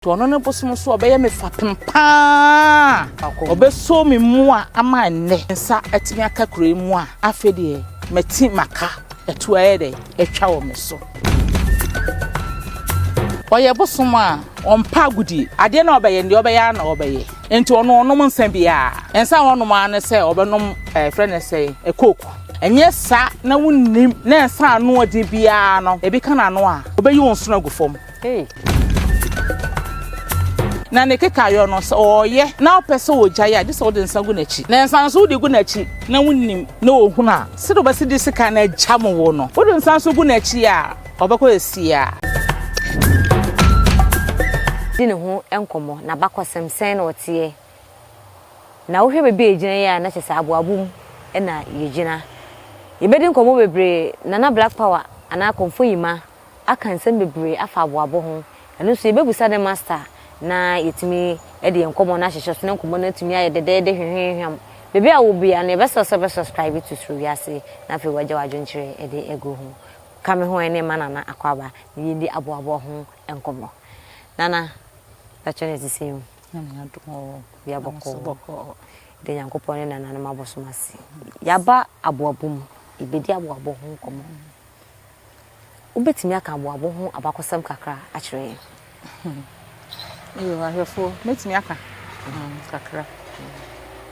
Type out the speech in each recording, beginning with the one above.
Nti ɔno ne bosom so ɔbɛyɛ me fapem paa. Ɔbɛso me mu a ama nnɛ nsa atumi aka kuro yi mu a afei deɛ mati maka ɛto ayɛ dɛ atwa wɔ me so. Ɔyɛ bosom a ɔmpa agodie. Adeɛ na ɔbɛyɛ deɛ ɔbɛyɛ ara na ɔbɛyɛ. Nti ɔno ɔnom nsa biara. Nsa a ɔnom ara ne sɛ ɔbɛnom ɛfrɛ ne sɛ coke. Ɛnyɛ saa na wonnim na nsa ano ɔden biara no ebi ka n'ano a ɔbɛyi wo nsono agu fam. Hey. Na ne kekayɔ no sɛ ɔreyɛ na ɔpɛ sɛ ɔgyae a gye sɛ wode nsa gu n'akyi. Na nsa nso wode gu n'akyi na wonnim na ɔhunu a, sɛdeɛ ɔbɛsi de sika no agyam wo no, wode nsa nso gu n'akyi a, ɔbɛkɔ asia. Di ne ho nkɔmmɔ, n'abakɔsɛm, sɛn na ɔteɛ. Na wohwɛ baabi a yɛgyina yi a, na kyerɛ sɛ aboabo mu na yɛgyina. Yɛbɛdi nkɔmmɔ bebree, Nana Black Power anaa Kɔmfo Yima aka nsɛm bebree afa aboabo ho. Ɛno nso yɛbɛbisa ne master na yɛtumi de yɛn nkɔmmɔ no ahyehyɛ so na nkɔmmɔ no atumi ayɛ dɛdɛɛdɛ hwehwɛhwam. Baabi a wɔ biara no yɛbɛsrɛ sɛ wobɛ subscribe to Soro Wiase na afei wagya w'adwenkyerɛ de agu ho. Ka me ho ɛne ma Nana Akwaaba na yɛndi aboaboa ho nkɔmmɔ. Nana, bɛkyɛ no ɛte sɛn o? Bia bɔkɔɔ. Yɛda Nyankopɔn ne nananom abosom ase. Yɛaba aboabo mu, yɛbɛdi aboabo ho nkɔmmɔ. Wobɛtumi aka aboabo ho abakɔsɛm kakra akyerɛ yɛn? Yoo, ahwɛfoɔ, mɛtumi aka kakra.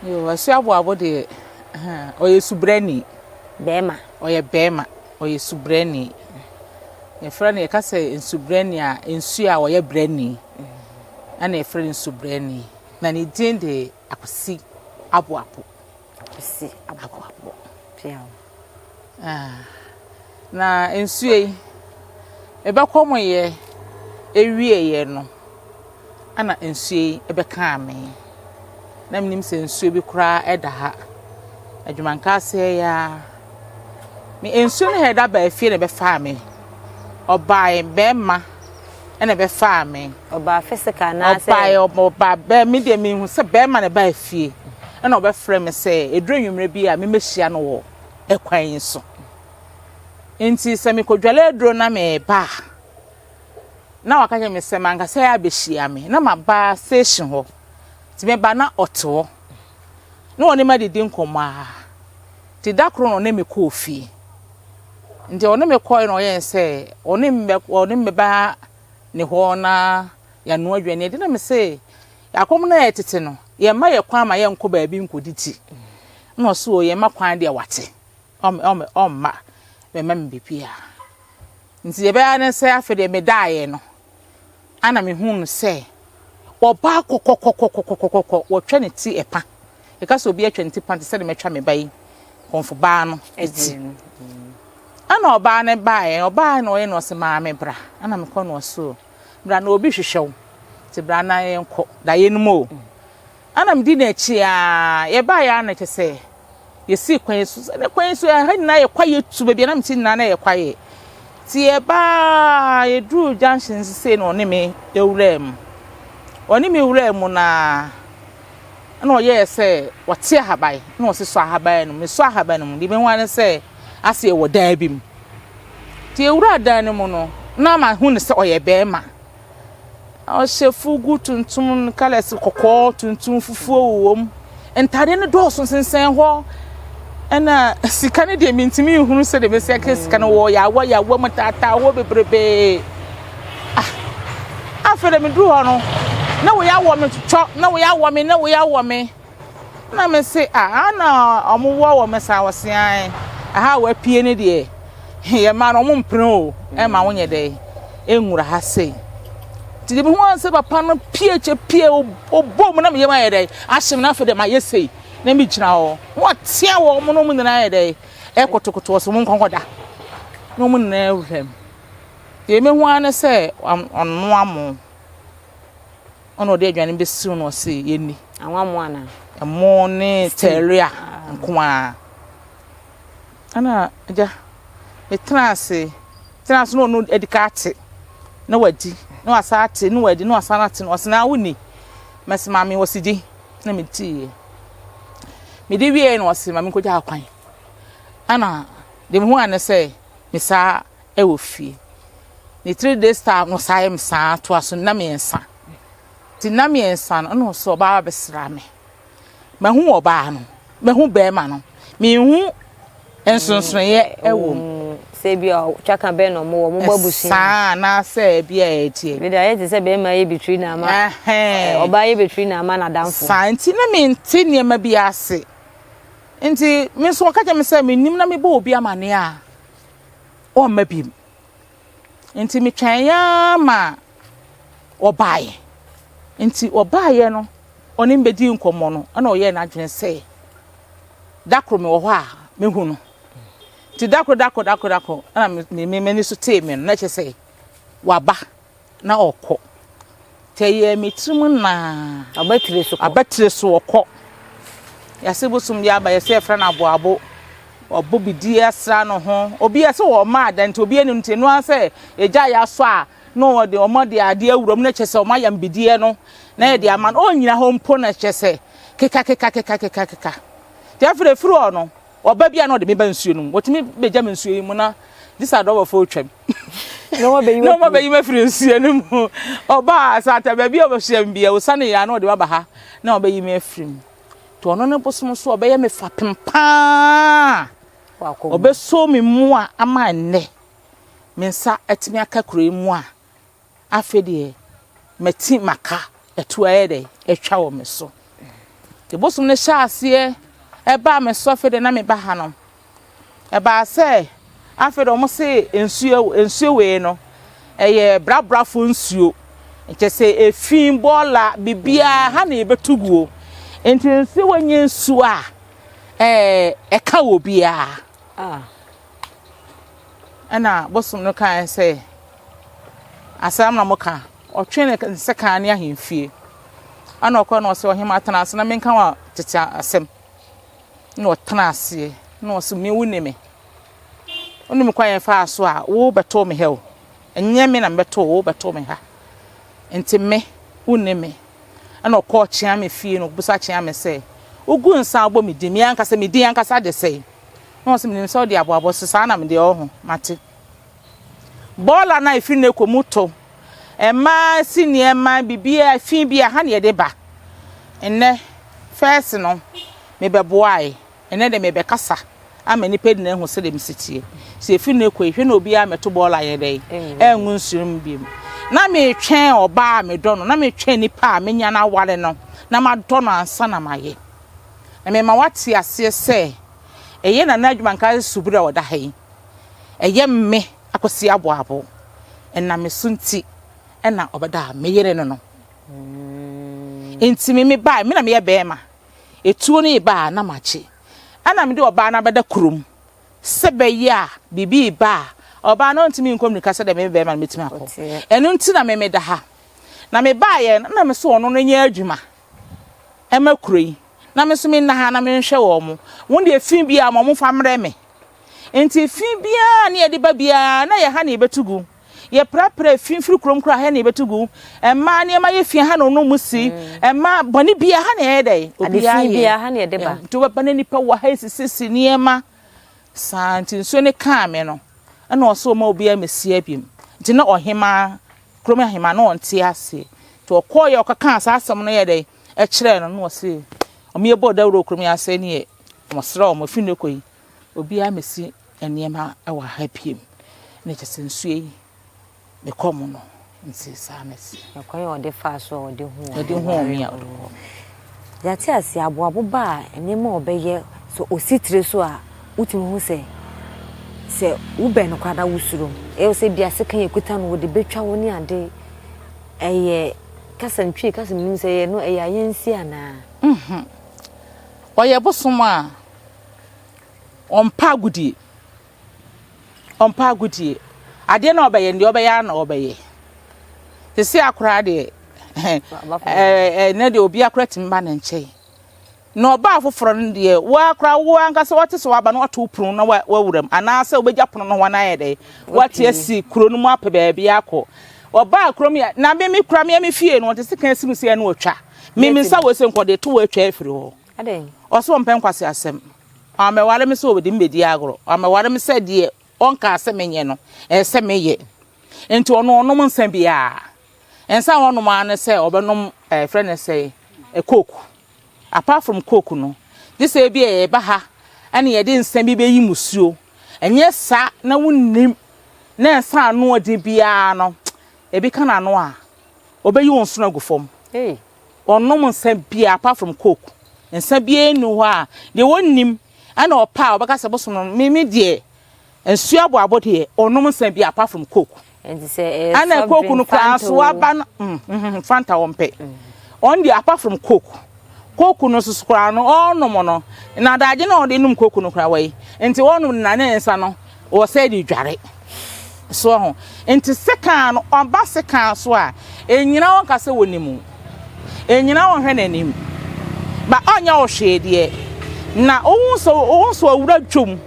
Yoo, Asuo Aboabo deɛ, ɔyɛ subrani. Bɛɛma. Ɔyɛ bɛɛma, ɔyɛ subrani. Yɛfrɛ no, yɛka sɛ nsubrani a, nsuo a ɔyɛ brani ɛna yɛfrɛ no nsubrani. Na ne din de Akwasi Aboabo. Akwasi Aboabo. Piaw. Ah, na nsuo yi, ɛbɛkɔ mo yɛ ewieɛ no, ɛna nsuo yi ɛbɛkaa me. Na menim sɛ nsuo bi koraa ɛda ha. Adwumanka aseɛ yi ara. Me nsuo no hɛda baa fie na ɛbɛfaa me. Ɔbaa bɛrima ɛna ɛbɛfaa me. Ɔbaa physical anaasɛ? Ɔbaa ɔbaa bɛɛ me deɛ mehu sɛ bɛrima na ɛbaa fie. Ɛna ɔbɛfrɛ me sɛ eduru anwummerɛ bi a memmɛhyia no wɔ ɛkwan yi so. Nti sɛ mekɔdwale aduro na meba a, na waka kyerɛ me sɛ mankasa yɛ abɛhyia me na maba station hɔ. Nti meba na ɔte hɔ. Na ɔne me adidi nkɔmmɔ a. Nti da koro na ɔne me kɔɔ fie. Nti ɔne me kɔe na ɔyɛɛ sɛ ɔne me ɔne me bɛba ne hɔ na yɛanoa aduane adi na me se akɔm no a yɛtete no yɛmma yɛ kwan ma yɛnkɔ baabi nkɔdidi. Na ɔse o yɛmma kwan deɛ wate. Ɔmma bɛma me biribiara. Nti deɛ ɛbɛyɛ ne sɛ afei deɛ medaeɛ no ana mehuu no sɛ ɔbaa kɔkɔkɔkɔkɔkɔkɔ wɔtwa ne ti ɛpa. Yɛka sɛ obi atwa ne ti pa te sɛ deɛ mɛtwa me ba yi kɔmfo baa no ti. Ɛna ɔbaa no baeɛ, ɔbaa na ɔyɛ na ɔse maame bra. Ɛna mekɔ na ɔse o bra na obi hwehwɛ wo. Nti bra na yɛnkɔ daeɛ no mu o. Ɛna medi n'akyi a yɛbaeɛ a na kyɛ sɛ yɛsii kwan so sɛ kwan so ɛha nyinaa yɛ kwaeɛ tu baabi a na mete nyinaa na yɛ kwaeɛ. Nti yɛbaa yɛduruu junction sei na ɔne me wuraa mu. Ɔne me wuraa mu na ɛna ɔyɛɛ sɛ ɔte ahaban na ɔse sɔ ahaban no mu. Mesɔ ahaban no mu deɛ mehu ara ne sɛ ase yɛwɔ dan bi mu. Nti yɛwuraa dan no mu no na mahu no sɛ ɔyɛ bɛrima. Ɔhyɛ fugu tuntum, colours kɔkɔɔ, tuntum, fufuo wowɔ mu. Ntadeɛ no dɔɔso sensɛn hɔ. Ɛna sika no deɛ mentumi nhunu sɛdeɛ mɛsi aka sika no wɔ yawa yawa mu taataa hɔ bebrebee. Ah, afei deɛ meduru hɔ no, na wei awɔ me twɔ, na wei awɔ me, na wei awɔ me. Na me se, ah, ana ɔmo wɔ wɔ me saa wɔse ae. Aha a wapue no deɛ, yɛ mmaa no ɔmo mpene o, ɛma wonyɛ dɛ, ɛnwura ha sei. Nti deɛ mehu ara sɛ papa no pie kyɛ pie, ɔbɔ mu na me yam ayɛ dɛ, ahye me na afei deɛ mayɛ sei, na megyina hɔ. Na watea wɔn na wɔn nyinaa ayɛ dɛ, ɛkotokoto wɔ so, wɔn nkɔnkɔda. Na wɔn nyinaa awura mu. Deɛ mehu ara ne sɛ ɔnoa mo. Ɔna ɔde aduane bɛsiw no ɔse yɛnni. Anwa mo anaa? Ɛmo ne tɛlia nko ara. Ɛna agya metena ase tena ase na ɔno adi ka ate na wadi na wasa ate na wadi na wasan ate na ɔse na wonni. Mɛse maame wɔse di na mediiɛ. Medi wieɛ na ɔse ma menkɔgya akwan. Ɛna deɛ mehu ara ne sɛ mesaa ɛwɔ fie. Ne 3 days time no saa yɛ me saa toa so nna mmiɛnsa. Nti nna mmiɛnsa no, ɛna ɔsɛ ɔbaa bɛsra me. Mahu ɔbaa no, mahu bɛrima no, menhu nsonsonoeɛ wɔ mu. Sɛ ebi a twaka bɛn na ɔmo wɔ, ɔmo bɔ abusua. Saa anaasɛ ebi a ɛteɛ. Bi de ayɛ te sɛ bɛrima yɛ bitiri na ama, ɔbaa yɛ bitiri na ama n'adamfo. Saa nti na mente nneɛma bi ase. Nti me nso ɔka kyerɛ me sɛ mennim na mebɔ obi amaneɛ a, ɔmma biem. Nti metwɛn ara ma ɔbaeɛ. Nti ɔbaeɛ no, ɔne me bɛdii nkɔmmɔ no, ɛna ɔyɛɛ n'adwene sɛ da koro mewɔ hɔ a mɛhu no. Nti da koro da koro da koro da koro ɛna me me m'ani so tee me no, na kyerɛ sɛ waba na ɔkɔ. Nti ɛyɛɛ me tirim naa. Abatire so kɔ. Abatire so ɔkɔ. Yɛase bosom bi aba yɛsɛ yɛfrɛ no aboabo. Ɔbɔ bidie asra no ho. Obi yɛsɛ wɔ ɔma ada nti obi anim nti ɛno ara sɛ yɛgya yɛasɔ a na wɔde wɔn de adeɛ awura mu na kyerɛ sɛ wɔn ayam bidie no na yɛde ama no. Ɔnnyina hɔ mpo na kyerɛ sɛ keka keka keka keka keka. Nti afei efiri hɔ no Ɔba bi a na ɔde me ba nsuo no mu. Wɔtumi bɛgya me nsuo yi mu na gye sɛ adɔbɔfoɔ retwam. Na wɔabɛyi me afiri nsuo no mu. Ɔba a sɛ ata baabi a ɔbɛhyia me biara, ɔsiane yɛ a na ɔde me aba ha na ɔbɛyi me afiri mu. Nti ɔno ne bosom so ɔbɛyɛ me fapem paa. Ɔbɛsɔ me mu a ama nnɛ me nsa atumi aka kuro yi mu a Afei deɛ mati maka atuo ayɛ dɛ atwa wɔ me so. Nti bosom no hyɛɛ aseɛ ɛbaa me so afei deɛ na meba ha no. Ɛbaa sɛ afei deɛ wɔn se nsuo nsuo wei no ɛyɛ brabrafo nsuo. Nkyɛ sɛ efi bɔɔla biribiara ha na yɛbɛto guo. Nti nsuo wei nyɛ nsuo a ɛɛ ɛka wɔ biara. Ah. Ɛna bosom no kae sɛ, Asɛm na moka. Ɔtwee ne sekan ne ahemfie. Ɛna ɔkɔe na ɔse, Ɔhemmaa tena ase na menka wo tete asɛm. Ɛna ɔtena aseɛ. Ɛna ɔse, Me wo ni me. Wonim kwan yɛn faa so a wobɛtoo me ha o. Ɛnyɛ me na mebɛtoo wo, wobɛtoo me ha. Nti me, wo ni me. Ɛna ɔkɔɔ Kyeame fie na ɔbisa Kyeame sɛ, Wogu nsa a wobɔ me din, me ankasa me din ankasa de sɛn? Na ɔse menim sɛ wode aboabo so saa na mede ɔho mate. Bɔɔla no a ɛfiri no kɔ mu to mmaa si nneɛma biribiara fi bi a ha na yɛde ba. Nnɛ fɛs no mebɛboae ɛnɛ de mebɛkasa ama nnipa nyinaa ahu sɛdeɛ mesi teɛ. Sɛ ɛfiri no kɔ yi hwɛ na obiara mmɛto bɔɔla yɛ dɛn ɛngu nsuo mu biom. Na metwɛn ɔbaa a medɔ no na metwɛn nipa a menya no aware no na madɔ no ansa na mayɛ. Na mema woate aseɛ sɛ ɛyɛ Nana Adwumanka Subiri a ɔda ha yi, ɛyɛ me Akwasi Aboabo, ɛnam me so nti na ɔbɛdaa me yere no no. Nti me mebae, me na meyɛ bɛrima. Etuo no reba a na makye. Ɛna mede ɔbaa no abɛda kurom sɛ bɛyɛ a biribi reba a, ɔbaa no ɔntumi nkɔ mmirika sɛdeɛ me bɛrima no mɛtumi akɔ. Ɛno nti na me meda ha. Na mebaeɛ no, na me so ɔno no nyɛ adwuma. Ɛma kuro yi, na me nso menna ha na menhwɛ wɔn. Wɔn deɛ fi biara ma wɔmfa mmrɛ me. Nti fi biara ne yɛde ba biara na yɛ ha na yɛbɛto gu. Yɛprapra fi firi kurom koraa ha na yɛbɛto gu. Mmaa nneɛma yɛ fi ha na ɔno mu si. Mmaa bɔne biara ha na yɛyɛ dɛ. Obiara yɛ. biara ha na yɛde ba. Nti wobɛba na nipa wɔ ha esisisi nneɛma. Saa nti nsuo no kaa me no, ɛna ɔsɛ ɔma obiara mmɛsi abiem. Nti na ɔhemaa kurom ahemmaa na ɔnte aseɛ. Nti ɔkɔeɛ ɔkɔkaa saa asɛm no yɛ dɛn ɛkyerɛɛ no na ɔse wɔn yɛbɔɔ dawuro wɔ kurom yi ase ne wɔsrɛ wɔn ɛfiri nnɛ kɔ yi obiara mmɛsi nneɛma wɔ ha biem na kyerɛ sɛ nsuo yi mekɔ mu no nti saa na ɛteɛ. Ɛkwan a ɔde faa so a ɔde huu ɔde huu me a ɔde kɔɔ. Yɛate aseɛ, aboabo ba a nneɛma a ɔbɛyɛ sɛ ɔsi tire so a wotumi hu sɛ sɛ wobɛn no koraa na wosuro. Ɛyɛ sɛ bi a sekan ɛkuta no wɔde bɛtwa wo ne ade. Ɛyɛ kasa ntwi kasa menim sɛ ɛyɛ no ɛyɛ ayansi anaa? Mhm. Ɔyɛ bosom a ɔmpa agodie. Ɔmpa agodie. Adeɛ na ɔbɛyɛ no deɛ ɔbɛyɛ ara na ɔbɛyɛ. Sisi akoraa deɛ ɛnɛ deɛ obi akora tumi ba ne nkyɛn. Na ɔbaa foforɔ no deɛ wo ara koraa wo ankasa wɔte sɛ waba na wato pono na wawura mu anaasɛ wobɛgya pono no ho na ayɛ dɛ wate asi kuro no mu apɛ baabi akɔ. Ɔbaa kurom yɛ na me me kura me me fie no wɔte sika asi mu sɛ ɛna ɔtwa. Me me nsa wɔ sɛ nkɔde to wɔatwa afiri hɔ. Ɔsɛ ɔmpɛ nkwasi asɛm. Ɔammɛware me sɛ ɔde me bɛdi agorɔ. Ɔammɛware me sɛ deɛ ɔnkaa sɛ menyɛ no, ɛsɛ sɛ meyɛ. Nti ɔno ɔnom nsa biara. Nsa a ɔnom ara ne sɛ ɔbɛnom ɛɛ frɛ no sɛ coke. Apart from coke no, gye sɛ ebi a yɛba ha ɛna yɛde nsa bi bɛyi musuo. Ɛnyɛ saa na wonnim na nsa ano ɔden biara no, ebi ka n'ano a, ɔbɛyi wo nsono agu fam. Ɔnnom nsa biara apart from coke. Nsa biara nni hɔ a deɛ ɔnnim ɛna ɔpɛ a ɔbɛka sɛ bosom no me me deɛ nsuo aboabo deɛ ɔnnom nsa biara apart from coke. Nti sɛ ɛyɛ Ɛna soft coke no drink koraa Fanta nso o. waba no mm, mm, Fanta ɔmpɛ. Ɔno deɛ apart from coke. Coke no nso so koraa no ɔnom no na adagye na ɔde nom coke no koraa wɔyi. Nti ɔnom no na ne nsa no wɔsɛ de dware. So ho. Nti sekan no ɔba sekan so a ɛnyina wɔn ka sɛ wɔnim. Ɛnyina wɔn hwɛ n'anim. Ba ɔnyɛ wo hwee deɛ. Na wohu sɛ wohu sɛ ɔwura dwom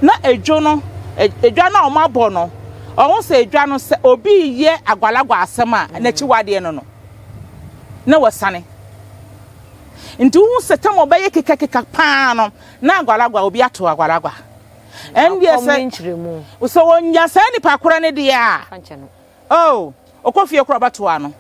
na edwo no edwa no a wɔn abɔ no ɔho sɛ edwa no sɛ obi yɛ agwalagwa asɛm a n'akyiwadeɛ no no na wasane. Nti wohu sɛ tam ɔbɛyɛ kekakeka paa no na agwalagwa obi ato agwalagwa. Ɛndeɛ Akɔm sɛ ne nkyerɛmu. sɛ wɔnya saa nipa korɔ no deɛ a Fa nkyɛ no. oh ɔkɔ fie korɔ ɔbɛtoa no.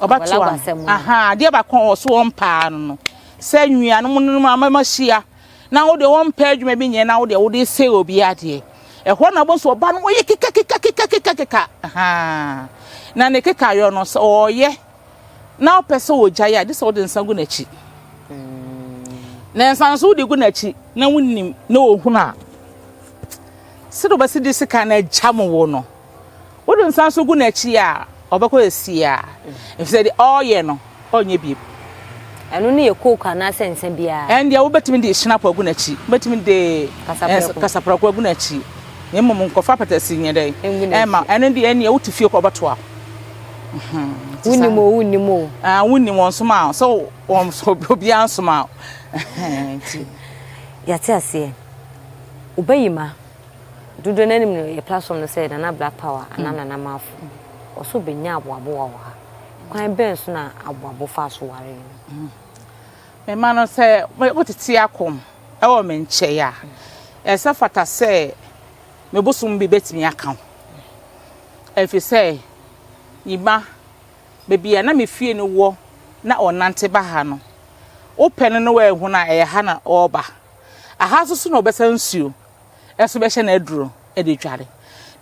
Ɔbɛtoa Agwalagwa no. asɛm no. Aha adeɛ baako a ɔso wɔn paa no no sɛ nnuanom no mu amama hyia na wo deɛ wɔmpɛ adwuma bi nyɛ na wo deɛ wode sɛ obi adeɛ. Ɛhɔ na wobɛhu sɛ ɔba no ɔyɛ keka keka keka keka keka. Aha na ne kekayɔ no sɛ ɔyɛ na ɔpɛ sɛ ɔgyae a gye sɛ wode nsa gu n'akyi. Na nsa nso wode gu n'akyi na wonim na ɔhunu a sɛdeɛ ɔbɛsi de sika no agya mo wo no wode nsa nso gu n'akyi a ɔbɛkɔ asie a ɛfiri sɛ deɛ ɔreyɛ no ɔnyɛ biem. Ɛno ne yɛ coke anaasɛ nsa biara. Ɛndeɛ wobɛtumi de hyinapo agu n'akyi, wobɛtumi de Kasaprɛko. kasaprɛko agu n'akyi. Na mmom nkɔfa apɛtɛsi nyɛ dɛn Ngu n'akyi. ɛma ɛno deɛ ɛnneɛ wote fie kɔ ɔbɛtoa wo. Nti saa. Wonim o wonnim o. Ah, wonnim wɔn soma sɛ wɔn obiara nsoma wo. Nti Yɛate aseɛ. Wobɛyi dodoɔ no anim no yɛ platform no sɛ Nana Black Power anaa Nana Mafo. Ɔso bɛnya aboaboa wɔ ha. Kwan bɛn so na aboabo fa so ware no? mema no sɛ wotete akɔm ɛwɔ me nkyɛn a ɛsɛ fata sɛ me bosom bi bɛtumi aka wo. Ɛfiri sɛ yima baabi a na me fie no wɔ na ɔnante ba ha no wopɛ no no wɔahu no a ɛyɛ ha na ɔreba. Aha nso so na ɔbɛsa nsuo ɛso bɛhyɛ n'aduro de dware.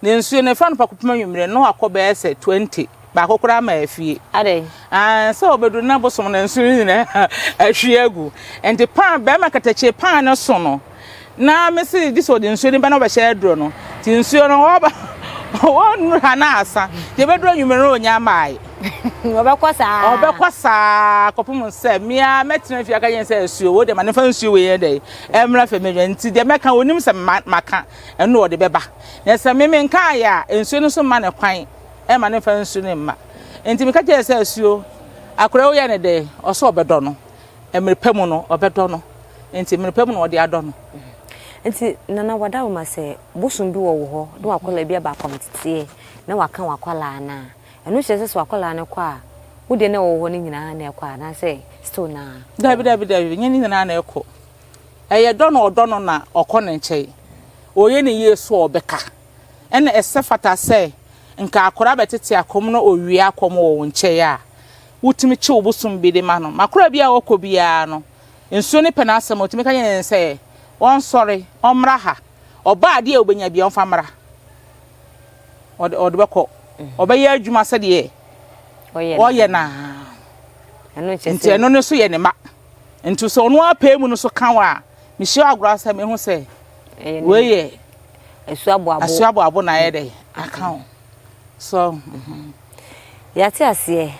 Na nsuo no ɛfa no pakopem anwummerɛ na wakɔ bɛyɛ sɛ 20 baako koraa ma afie. Adɛn? Ah, sɛ ɔbɛduru na bosom no nsuo no nyinaa ahwie agu. Nti pan bɛrima katakyie pan no so no na mese gye sɛ ɔde nsuo no ba na ɔbɛhyɛ aduro no. Nti nsuo no ɔba wɔnnuru ha na asa. Nti ɛbɛduru anwummerɛ no ɔnya maae. Ɔbɛkɔ saa. Ɔbɛkɔ saa kɔpem sɛ mmea mɛtena fie aka yɛn sɛ asuo wo deɛ ma ne fa nsuo wei yɛ dɛ ɛmmra fam adwa nti deɛ mɛka onim sɛ maka ɛno na ɔde bɛba. Na sɛ me menkaeɛ a nsuo no nso mma ne kwan ɛma ne fa nsuo no mma. Nti meka kyerɛ sɛ asuo akora woyɛ ne dɛ ɔsɛ ɔbɛdɔ no. Mmerɛ pa mu no ɔbɛdɔ no. Nti mmerɛ pa mu na ɔde adɔ no. Nti Nana Wadaroma sɛ bosom bi wɔ wo hɔ na wakɔlaa bi aba akɔmteteɛ na waka wakɔlaa no a ɛno kyerɛ sɛ sɛ wakɔlaa no kɔ a wo deɛ na ɛwɔ hɔ no nyinaa na ɛkɔ anaasɛ still na Dabi dabi dabi nyɛ ne nyinaa na ɛkɔ. Ɛyɛ dɔ na ɔdɔ no na ɔkɔ ne nkyɛn. Ɔyɛ ne yie so a ɔbɛka. Ɛna ɛsɛ fata sɛ nka akwadaa bɛtete akɔm na ɔwie akɔm wɔ wo nkyɛn a wotumi kye wo bosom bi de ma no. Makora bi a ɔkɔ biara no nsuo no pɛ n'asɛm a ɔtumi ka kyerɛ no sɛ ɔnsɔre ɔmmra ha. Ɔba adeɛ a ɔbɛnya bi ɔmfa mmra. Ɔde ɔde bɛkɔ. Ɔbɛyɛ adwuma sɛdeɛ ɔyɛ naa. Nti ɛno no so yɛ ne ma. Nti sɛ ɔno apɛ mu no so ka wo a mehyia agorɔ asɛ mehu sɛ wei yɛ asu aboabo na ayɛ dɛ aka wo. So Yɛate aseɛ.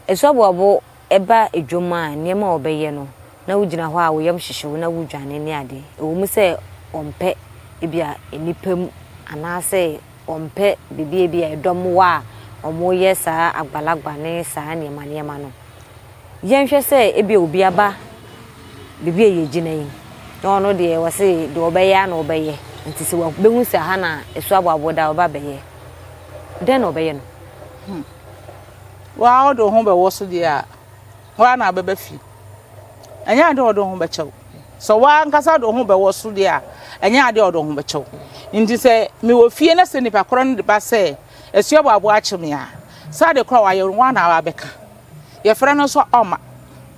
Asu aboabo ɛba edwom a nneɛma a ɔbɛyɛ no na wogyina hɔ a wo yam hyehye wo na wodwane ne ade. Ɛwɔ mu sɛ ɔmpɛ ebia nnipa mu anaasɛ ɔmpɛ biribi ebi a ɛdɔm wɔ a wɔyɛ saa agbalagba ne saa nneɛma nneɛma no. Yɛnhwɛ sɛ ebia obi aba biribi a yɛgyina yi na ɔno deɛ wɔse deɛ ɔbɛyɛ a na ɔbɛyɛ nti sɛ wabɛhu sɛ ha na asu aboabo da ɔba bɛyɛ dɛn na ɔbɛyɛ no? Waa wode wo ho bɛwɔ so deɛ a waa na abɛba fie. Ɛnyɛ adeɛ a ɔde wo ho bɛkyɛ wo. Sɛ waa ankasa de wo ho bɛwɔ so deɛ a ɛnyɛ adeɛ a ɔde wo ho bɛkyɛ wo. Nti sɛ mewɔ fie na sɛ nipa korɔ no de ba sɛ Asua Boaboa akye me a, saa ade korɔ a wayɛ no, woa na wabɛka. Yɛfrɛ no nso a, ɔmma.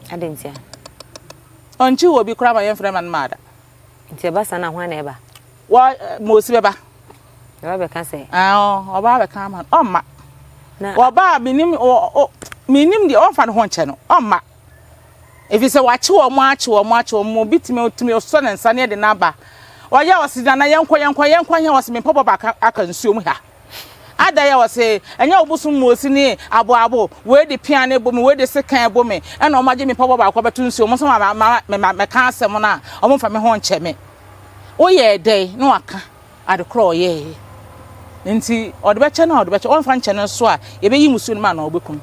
Adɛn ntia? Ɔnkye wɔ bi koraa ma yɛmfrɛ ma no mmaa da. Nti ɛba saa na hwan na ɛba? Wɔ, Mosi bɛba. Ɔba bɛka sɛ? Ah, ɔba bɛka ama no. Ɔmma. Na ɔba a, menim, menim deɛ, ɔmfa ne ho nkyɛ no. Ɔmma. Ɛfiri sɛ wakye wɔn, akye wɔn, akye wɔn. Obi tumi, tumi sɔ ne nsa ne ɛde no aba. Ɔyɛ a ɔse, Nana, yɛnkɔ, yɛnkɔ, yɛnkɔ he? Ɔse, me mpaboa baako aka nsuo mu ha. Ada yi a ɔse, ɛnyɛ wo bosom Mosi ne aboabo, wei de pea no bo me, wei de sekan bo me, ɛna wɔn agye me mpaboa baako abɛto nsuo mu, nso ma, ma, ma, ma, mɛka asɛm no a, wɔn mfa me ho nkyɛ me. Woyɛɛ dɛn? Na waka ade korɔ a ɔyɛeɛ. Nti, ɔde bɛkyɛ no a ɔde bɛkyɛ, ɔmfa nkyɛ no nso a, yɛbɛyi musuo no ma anaa ɔbɛkum.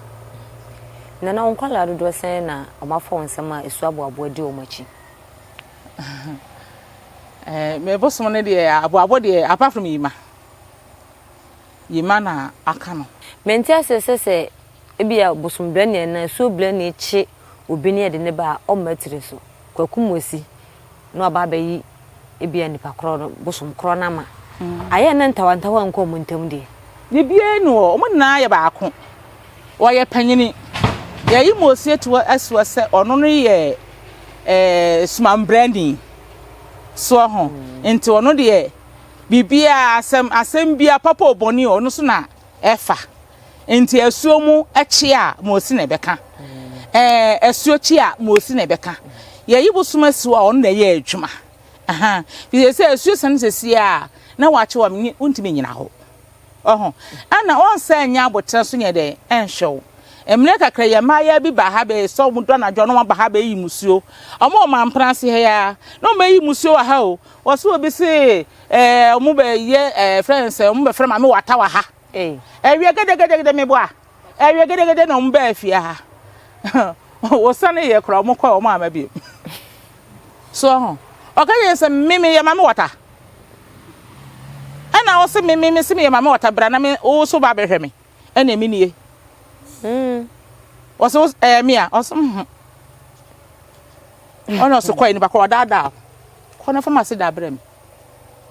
Nana, wo nkwadaa dodoɔ sɛn na wɔafa wɔn nsam a ɛsu aboaboa di wɔn akyi? Eh, me bosom no deɛ, aboabo deɛ, apart from Yima. Yima na aka no. Mente aseɛ sɛ sɛ ebia bosombrani anaa asuobrani kye obi ne yɛde no ba a ɔmma tiri so. Kwaku Mosi na waba abɛyi ebia nipa korɔ no bosom korɔ no ama. Ayɛ na ntawantawa nkɔ wɔn ntam deɛ. Biribiara nni hɔ, wɔn nyinaa yɛ baako. Ɔyɛ panyini. Yɛayi Mosi ato asi hɔ sɛ ɔno no yɛ eh, sumambrani. Soɔ ho. Nti ɔno deɛ biribiara asɛm asɛm biara papa o bɔne o ɔno so na ɛfa. Nti asuo mu kye a Mosi na ɛbɛka. Ɛɛ asuo kye a Mosi na ɛbɛka. Yɛyi bosom asi hɔ a ɔno na ɛyɛ adwuma. Aha. Firi sɛ asuo sane sɛsie a na wakye wɔ wontumi nyina hɔ. Ɔho. Ɛna ɔnsan nnya aboterɛ nso nyɛ dɛn ɛnhwɛ wo. Mmerɛ kakra yi mmaayaa bi baa ha bɛyɛ sɛ wɔn dɔ anadwo na wɔn aba ha bɛyi musuo. Wɔn wɔ mampena ase ha yi ara na wɔn bɛyi musuo wɔ ha o. Wɔse obi se ɛɛ wɔn bɛyɛ ɛɛ frɛ no sɛ wɔn bɛfrɛ maame wata wɔ ha. Ɛwiɛ gɛdɛgɛdɛgɛdɛ meboa. Ɛwiɛ gɛdɛgɛdɛ na wɔn baa fie ha. Wɔsane yɛ koraa wɔn kɔɔ wɔn amma bio. So ɔho. Ɔka kyerɛ sɛ me meyɛ maame wata. Ɛna ɔse me me se meyɛ maame wata bra na me wo so ba bɛhwɛ me. Ɛna me nie. Mm. Ɔse wo ɛyɛ me a ɔse mhm. Ɔna ɔse kɔ nipa kɔ ɔdaadaa. Kɔ na fa ma se da brɛ me.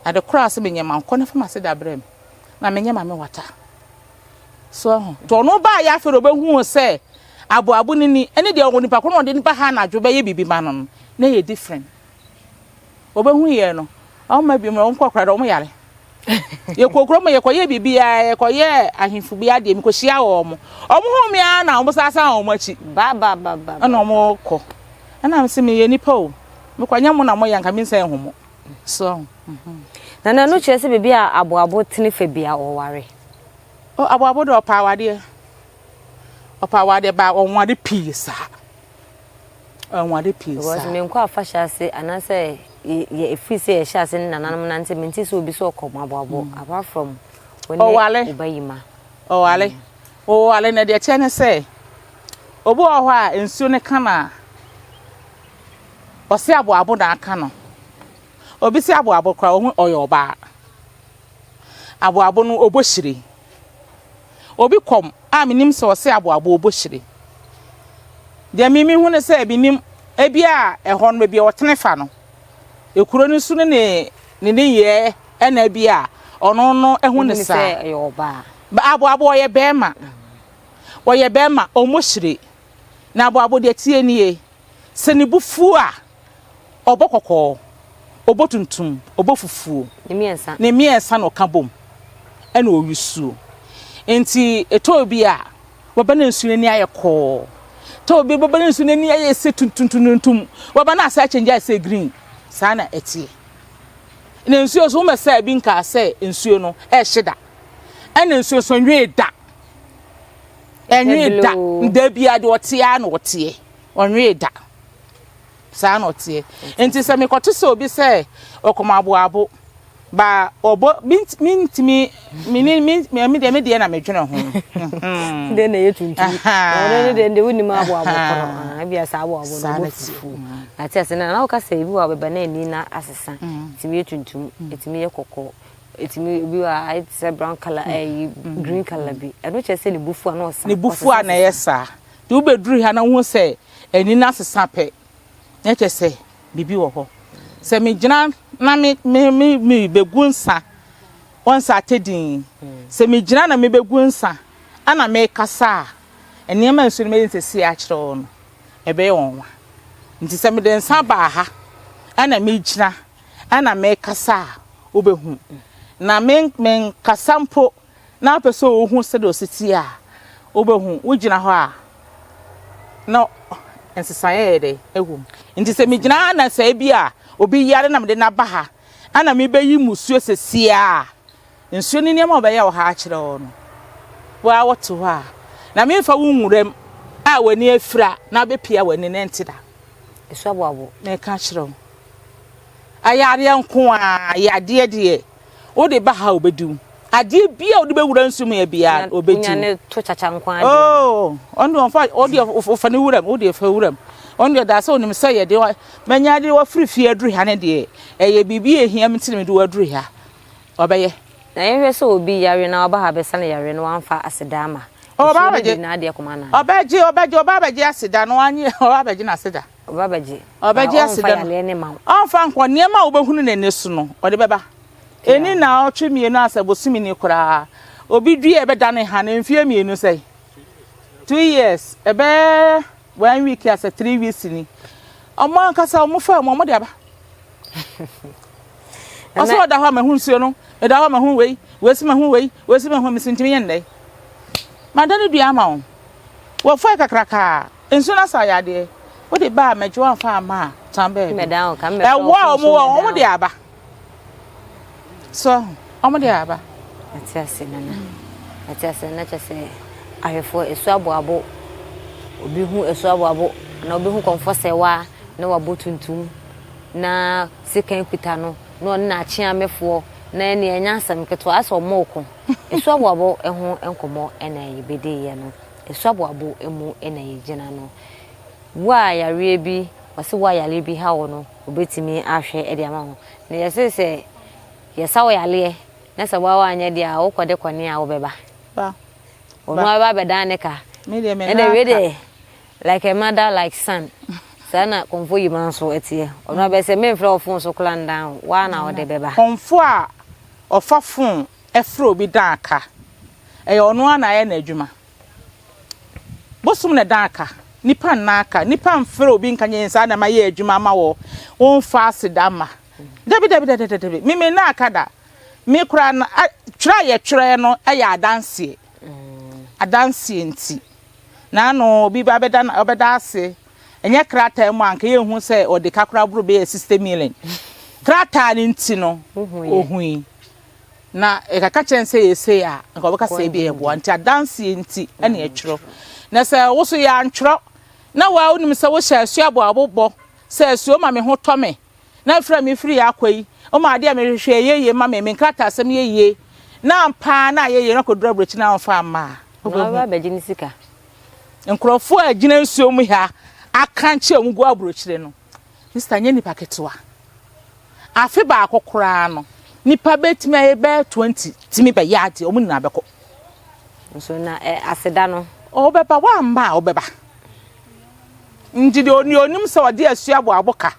Ade koraa se menyɛ ma kɔ na fa ma se da brɛ me. Na menyɛ maame wata. So ahu? Nti ɔno baeɛ afei na ɔbɛhuu sɛ aboabo no ni, ɛne deɛ onipa ko no ɔde no ba ha anadwo bɛyɛ biribi ma no no, na ɛyɛ different. Ɔbɛhu yɛ no, ɔma bi mu wɔn kɔ koraa wɔn yare. Yɛkɔ kurom yɛkɔyɛ biribiara, yɛkɔyɛ ahemfo bi adeɛ, mekɔhyia wɔn. Wɔn hu me ara na wɔn san san wɔn akyi. Ba ba ba ba. Ɛna wɔn kɔ. Ɛna mese meyɛ nipa o. Mekɔ nyɛ mo na moyɛ nka mensan hu mo. So. Na na ɛno kyerɛ sɛ baabi a aboabo tene fa bia ɔware. Oh, aboabo de ɔpɛ awadeɛ. Ɔpɛ awadeɛ ba ɔnware pii saa. Ɔnware pii saa. Because menkɔ afahyɛ ase anaasɛ yɛ ɛfiri sɛ yɛhyɛ ase ne nananom nante mente sɛ obi sɛ ɔkɔ aboabo mm. apart from wo ne wo ba yi ma. Ɔware. Ɔware na deɛ kyɛ ne sɛ obi wɔ hɔ a nsuo no ka na ɔse aboabo na aka no. Obi se aboabo koraa ohu ɔyɛ ɔbaa. Aboabo no ɔbɔ hyire. Obi kɔm a menim sɛ ɔse aboabo ɔbɔ hyire. Deɛ me mehu ne sɛ menim ebi a ɛhɔ no baabi a ɔtene fa no. Ekuro no su ne ne ne nneyɛɛ ɛna ebi a ɔno no ɛhu ne saa. Aboabo ɔyɛ bɛɛma. Ɔyɛ bɛɛma ɔmmɔ hyire. Na aboabo deɛ tie nie. Sɛ ne bo fu a, ɔbɔ kɔkɔɔ, ɔbɔ tuntum, ɔbɔ fufuo. Ne mmiɛnsa. Ne mmiɛnsa na ɔka bom ɛna ɔwisuo. Nti ɛtɔ bi a, wɔba na nsuo no ani ayɛ kɔɔ. Tɔ bi bɛba na nsuo no ani ayɛ sɛ tuntumtuntum. Wɔba na asa akyɛngye ayɛ sɛ green. Saa na ɛteɛ. Na nsuo nso womɛsɛ bi nkaa sɛ nsuo no ɛhye da. Ɛna nsuo nso nwee da. Ɛnwee da. Da biara deɛ ɔteɛ ara na ɔteɛ. Ɔnwee da. Saa na ɔteɛ. Nti sɛ mekɔto sɛ obi sɛ ɔkɔm aboabo ba ɔbɔ mentumi mene me me deɛ me deɛ na medwene ho. Deɛ na ɛyɛ tuntum. Ɔno ne deɛ deɛ wonim aboabo korɔ. Ah, ebia saa aboabo no ɔbɔ fufuo. Ate ase na na woka sɛ ebi wɔ a bɛba na ani na asesa. Ɛtumi yɛ tuntum, ɛtumi yɛ kɔkɔɔ, ɛtumi ebi wɔ a ayɛ te sɛ brown colour, ɛyi green colour bi. Ɛno kyerɛ sɛ ne bo fu a na ɔsa. Ne bo fu a na ɛyɛ saa. Nti wobɛduru ha na wohu sɛ ani no asesa pɛ, na kyerɛ sɛ biribi wɔ hɔ. Sɛ megyina na me me me mebɛgu nsa. Wɔn nsa atɛ din. Sɛ megyina na mebɛgu nsa ɛna mekasa a, nneɛma nsuo no mɛyɛ nsɛsi akyerɛ wɔn no, ɛbɛyɛ wɔn nwa. Nti sɛ mede nsa baa ha ɛna megyina ɛna mekasa a, wobɛhu. Na menkasa mpo na wopɛ sɛ wohu sɛdeɛ ɔsi teɛ a, wobɛhu. Wogyina hɔ a, na nsesaeɛ yɛ dɛ ɛwɔ mu. Nti sɛ megyina ha na sɛ ebi a obi yare na mede no aba ha ɛna mebɛyi musuo sesie a, nsuo ne nneɛma a ɔbɛyɛ wɔ ha akyerɛ wo no, wo ara wote hɔ a, na memfa wo nwuram a w'ani afira na abɛpia w'ani na ɛnte da. Ɛsu aboabo. Meka kyerɛ wo. Ayareɛ nko a, yadeɛ deɛ, wode ba ha a ɔbɛdi wo. Adeɛ bi a wode bɛwura nsuo mu yɛ biara, ɔbɛdi wo. Wonya ne to kyakya nko ara deɛ. Oh, ɔno deɛ ɔmfa, ɔde ɔfa ne wuram, wode fa wuram. Ɔno deɛ daa sɛ onim sɛ yɛde manya de wafiri fie aduru ha ne deɛ, ɛyɛ biribi a ɛhia me nti na mede waduru ha. Ɔbɛyɛ. Na yɛhwɛ sɛ obi yare na ɔba ha bɛsa no yare na wamfa aseda ama. Ɔba abɛgye. Ɔbɛgye, ɔbɛgye, ɔba abɛgye aseda na wanye, ɔba abɛgye n'aseda. Ɔba abɛgye. Ɔbɛgye aseda no. Ɔmfa nkɔ, nneɛma a wobɛhunu n'ani so no, ɔde bɛba. Ɛni naawɔtwe mmienu asɛ bosome ni koraa. Obi dua ɛbɛdane ha no mfeɛ mmienu sɛn? 2 years, ɛbɛyɛ one week asɛ 3 weeks ni. Ɔmo ankasa ɔmo fa mu, ɔmo de aba. Ɔsɛ ɔda hɔ a mahu nsuo no, meda hɔ a mahu wei, wei si mahu wei, wei si mahu, mesi ntumi yɛ ndɛ. Mada ne dua ama wo. Wɔfɔe kakrakaa, nsuo no asa yadeɛ. Wode ba a mɛgye wamfa ama a, tan baabi. Ɛwɔ a ɔmo wɔ, ɔmo de aba. So, ɔmo de aba. Ɛte ase nana. Ɛte ase na kyɛ sɛ ahwɛfoɔ esu aboabo. Obi hu esu aboabo na obi hu kɔnfɔ sɛwa na wabɔ tuntum na sekan kuta no na ɔne n'akyeamefoɔ na ɛne ɛnyɛ asɛm ketewa asɛ ɔmo ko. Esu aboabo ho nkɔmɔ ɛna yɛbɛdi yɛ no. Esu aboabo mu ɛna yɛgyina no. Wo a yareɛ bi, wɔse wo a yareɛ bi ha wo no, obetumi ahwɛ ɛde ama wo. Na yɛse sɛ yɛsa wo yareɛ na sɛ woa woanyɛ deɛ a wokɔde kɔne a wobɛba. Ba. Ɔno abɛba abɛdan ne ka. Me deɛ me Ɛna wei deɛ like a mother like son. Saa na kɔmfo yi ma nso ɛteɛ. Ɔno abɛ sɛ memfrɛ wo phone so koraa ndan wo. Woa na wode bɛba. Kɔmfo a ɔfa phone ɛfrɛ obi dan ka. Ɛyɛ ɔno ara na ayɛ n'adwuma. Bosom na dan aka. Nipa nna aka. Nipa mfrɛ obi nka nyɛ saa na ma yɛ adwuma ama wɔ. Womfa aseda ma. Dabi dabi dabi dabi. Me me nna aka da. Me koraa no twerɛ a yɛtwerɛ no ɛyɛ adanseɛ. Adanseɛ nti. Na ano obi ba bɛda ɔbɛda ase. Ɛnyɛ krataa mu a nka yɛnhu sɛ ɔde ka koraa boro bɛyɛ 60 million. Krataa no nti no ohui. Na ɛkaka kyerɛ sɛ yɛsei a nka ɔbɛka sɛ ebi ɛboa nti adanseɛ nti ɛna ɛtwerɛ. Na sɛ wo so yɛantwerɛ na waa wonim sɛ wohyɛ asuo abɔ abobɔ sɛ asuo ma me ho tɔ me na mfiri a mefiri yɛ akɔ yi woma adeɛ a mehwehwɛ ɛyɛ yie ma me me nkrataa asɛm yɛ yie na ampa na ayɛ yie na kɔduru aburokyi na wɔmfa amma a Na wobɛba abɛgye ne sika. Nkurɔfoɔ a gyina nsuo mu ha akankye a wɔn gu aburokyire no, sista nyɛ nipa ketewa. Afe baako koraa no, nipa bɛtumi ayɛ bɛyɛ 20 tumi bɛyɛ adeɛ, wɔn nyinaa bɛkɔ. Nso na ɛ aseda no. Ɔbɛba, wamma a ɔbɛba. Nti deɛ oni onim sɛ ɔde asu abɔ aboka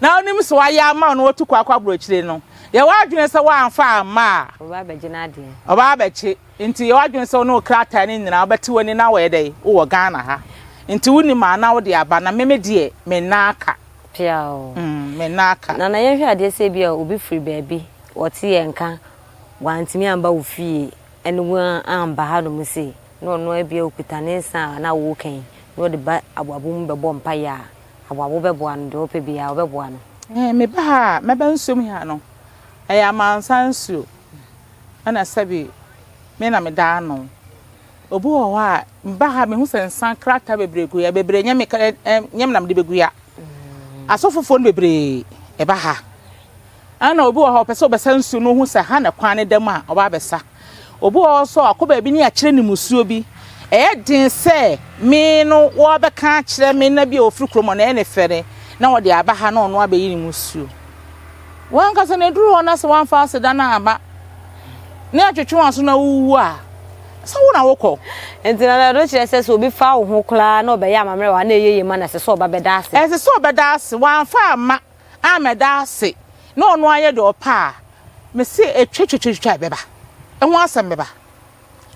na onim sɛ wayɛ ama no watu kɔ akɔ aburokyire no, yɛ w'adwene sɛ wamfa amma a. Ɔbɛba abɛgye n'adeɛ. Ɔbɛba abɛgye. Nti yɛ w'adwene sɛ wo ne wo krataa no nyinaa wobɛte w'ani na wɔyɛ dɛ wowɔ Ghana ha. Nti wonim a na wode aba na meme deɛ me nna aka. Piaw. Me nna aka. Nana yɛnhwɛ adeɛ sɛ bi a obi firi baabi ɔte yɛn nka wantumi amba wo fie ɛne wo amba hanom sei na ɔno ebia okuta ne nsa a na woka yi na ɔde ba aboabo mu bɛbɔ mpaeɛ a aboabo bɛboa no deɛ ɔpɛ biara ɔbɛboa no. Eh, meba ha a mɛba nsuom ha no ɛyɛ amansan nsuo ɛna sɛbi me na meda ano. Obi wɔ hɔ a meba ha mehu sɛ nsa krataa bebree gu ya bebree nyɛ me nyɛ me na mede bɛgu ya. Asɔfofoɔ no bebree ɛba ha. Ɛna obi wɔ hɔ ɔpɛ sɛ ɔbɛsa nsuo no ohu sɛ ha na kwan ne da mu a ɔba abɛsa. Obi wɔ hɔ nso a ɔkɔ baabi ne akyerɛ ne musuo bi. Ɛyɛ den sɛ me no wɔbɛka akyerɛ me na bi a ɔfiri kurom hɔ na ɛyɛ ne fɛre na wɔde aba ha na ɔno abɛyi ne musuo. Wankasa na ɛduru hɔ na sɛ wamfa aseda no amma na yɛtwetwe wɔn aso na wowu a, sɛ wo na wokɔ. Nti na ɛno kyerɛ sɛ sɛ obi fa wo ho koraa na ɔbɛyɛ amammerɛ wɔ ha na ɛyɛ yie ma no ɛsɛ sɛ ɔba bɛda ase. Ɛsɛ sɛ ɔbɛda ase. Wamfa amma ammɛda ase na ɔno ayɛ deɛ ɔpɛ a, Mese ɛtwatwatwatwa a ɛbɛba. Ɛho asɛm bɛba.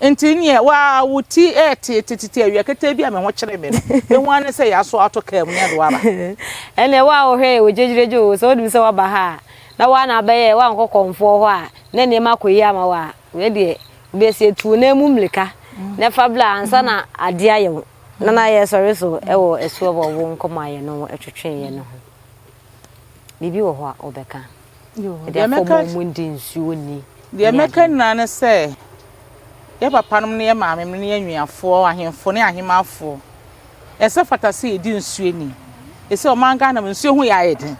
Nti neɛ waa wo ti ɛɛteetetete awia ketee bi a me ho kyere me no, bɛhu ara ne sɛ yɛaso ato kaa mu ne ade wo aba. Ɛneɛ wo a wohwɛ yɛ wɔ gyegyiregye oo, sɛ wonim sɛ woaba ha a, na woa na abɛyɛ, woankɔ kɔmfoɔ hɔ a, na nneɛma akɔ yie ama wo a, wei deɛ, wobɛsi atu wo nan mu mmirika na fa bra ansa na adeɛ ayɛ wo. Na na yɛsɔre so wɔ asuo bɔ wo nkɔmmɔ a yɛne wo twetweeɛ no ho. Biribi wɔ hɔ a wobɛka? Ɛde afa wɔn a wɔndi nsuo nni. Deɛ mɛka nyinaa ne sɛ, yɛ papanom ne yɛ maamenom ne yɛ nnuafoɔ, ahemfo ne ahemmafoɔ, ɛsɛ fata sɛ yɛdi nsuo ni. Ɛsɛ ɔman Ghana mu nsuo ho yɛ ayɛ den.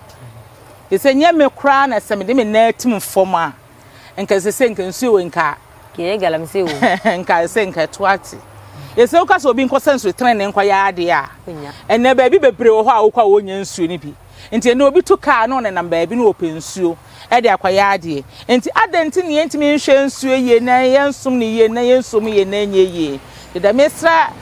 Ɛsɛ nyɛ me koraa na sɛ mede me nan atim fam a, nka ɛsɛ sɛ nka nsuo wei nka. Yɛyɛ galamsey wɔ mu. Nka ɛsɛ nka ɛto ate. Ɛsɛ woka sɛ obi nkɔsa nsuo tenenee nkɔyɛ adeɛ a, ɛnɛ baabi bebree wɔ hɔ a wokɔ a wɔnnya nsuo no bi. Nti ɛnɛ obi tu kaa na ɔnenam baabi na ɔpɛ nsuo de akɔyɛ adeɛ. Nti adɛn nti na yɛntumi nhwɛ nsuo yie na yɛnsom no yie na yɛnsuo mu yie na ɛnyɛ yie? Deda mesrɛ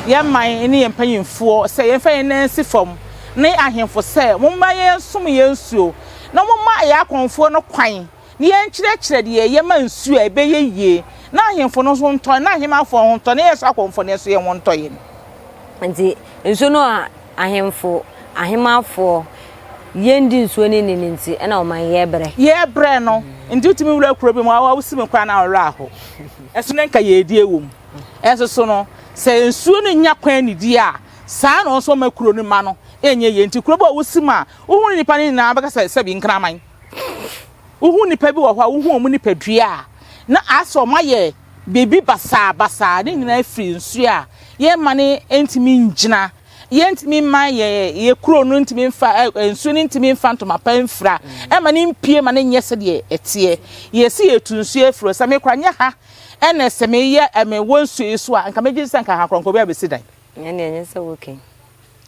yɛn man ne yɛn mpanyinfoɔ sɛ yɛmfa yɛn nan nsi fam ne ahemfo sɛ momma yɛnsom yɛn nsuo na momma yɛn akɔmfoɔ no kwan na yɛnkyerɛkyerɛ deɛ ɛyɛ ma nsuo a ɛbɛyɛ yie, na ahemfo no ho ntɔ, na ahemmafoɔ ho ntɔ, na yɛn nso akɔmfoɔ no nso yɛn ho ntɔ yɛn. Nti nsuo no a ahemfo, ahemmafoɔ, yɛndi nsuo no nni no nti ɛna ɔman yɛbrɛ. Yɛbrɛ no, nti wotumi wura kuro bi mu a wosi mu koraa na wo werɛ aho. Ɛso na nka yɛredi ɛwɔ mu. Ɛnso so no, sɛ nsuo no nnya kwan nnidi a, saa na ɔnso ɔma kuro no ma no ɛnyɛ yie. Nti kuro bi a wosi mu a, wohunu nnipa no nyinaa bɛka sɛ sɛbi nkraman. Wohu nnipa bi wɔ hɔ a, wohu wɔn nipadua a, na asɛ wɔayɛ biribi basaa basaa. Ne nyinaa firi nsuo a yɛmma no ntumi ngyina. Yɛntumi mma yɛ yɛ kuro no ntumi mfa ɛ nsuo no ntumi mfa ntoma pa mfira ɛma no mpue ma no nyɛ sɛdeɛ ɛteɛ. Yɛsi yɛtu nsuo afiri hɔ. Sɛ me koraa nyɛ ha ɛna sɛ meyɛ mewɔ nsuo yi so a, nka megye di sɛ nka ha koraa nka obi abɛsi dan. Ɛnneɛ ɛnyɛ sɛ woke.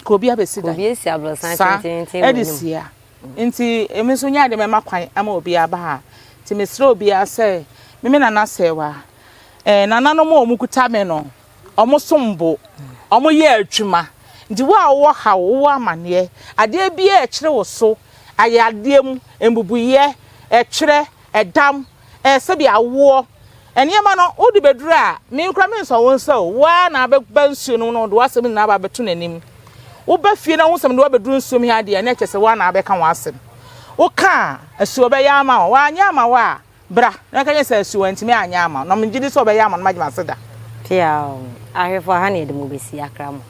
Nka obi abɛsi dan. Obi asi aborɔsan tententen wɔ anim. Saa ɛde si a. Nti emi nso nyɛ ade mɛma kwan ama obiara aba ha. Nti mesrɛ obiara sɛ me me nana Sɛwa, eh, nananom a wɔkuta me no, wɔn som bo, wɔn yɛ adwuma. Nti wo a wowɔ haw, wowɔ amaneɛ, adeɛ biara a ɛkyere wo so, ayadeɛ mu, mbubuiɛ, ɛtwerɛ, ɛdam, eh, sɛbi awoɔ, nneɛma no, wode bɛduru a, me koraa mensɔ wo nsa o, wo ara na abɛba nsuo no mu na wode w'asɛm nyinaa aba abɛto n'anim. Woba fie na wohu sɛ mede wo abɛduru nsuo mu ha deɛ a, na ɛkyerɛ sɛ wo ara na abɛka w'asɛm. Woka a, asuo ɔbɛyɛ ama wo. Wanyɛ ama wo a, bra na bɛka kyerɛ sɛ asuo wantumi anyɛ ama wo. Na megye di sɛ ɔbɛyɛ ama wo na magye m'ase da. Piaw! Ahwɛfoɔ, ha na yɛde mo bɛsi akra mo.